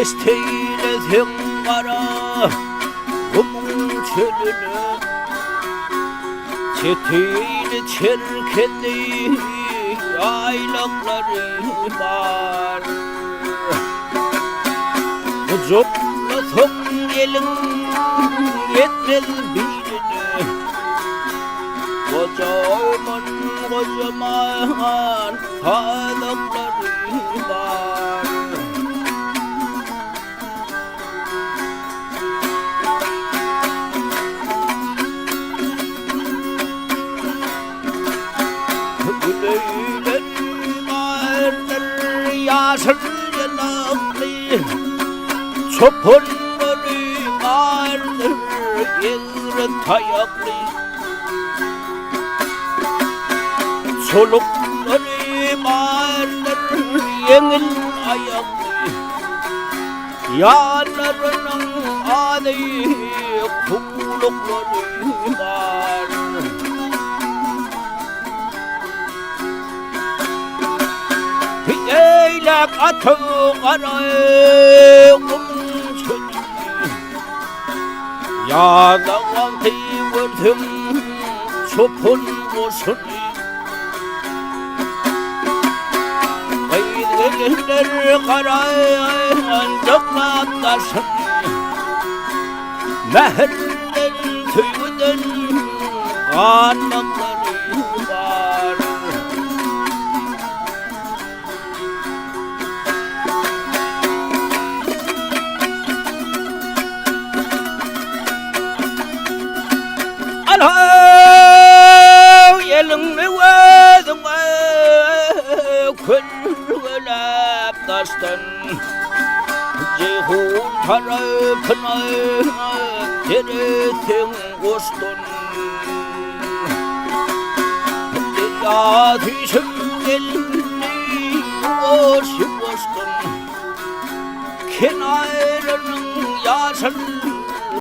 Keşt eýleseň gara gumuň çölüne, Çetini çerkezi ýaýlaklary bar. Gujaklasaň eliň ýetmez birine, Gojaman, gojaman sazaklary bar. Güleýler bardyr ýaşyl ýylakly, Çopanlary bardyr egri taýakly. Çoluklary bardyr ýeňil aýakly. Ýanlarynyň ady guluklary bar. Eýläk aty gara gumuň çölüni, Ýazlag wagty görsem çopan goşuny. Gyz-gelinler garanjaklap daşyny, Mähirden, söýgüden ganmaklary bar. Al-haw, eliňi özüňe kölgeläp daşdan, Jeýhun tarapyna seretseň goşdan. Derýa süýşüp geldi ýuwaş-ýuwaşdan, Kenarynyň ýaşyl.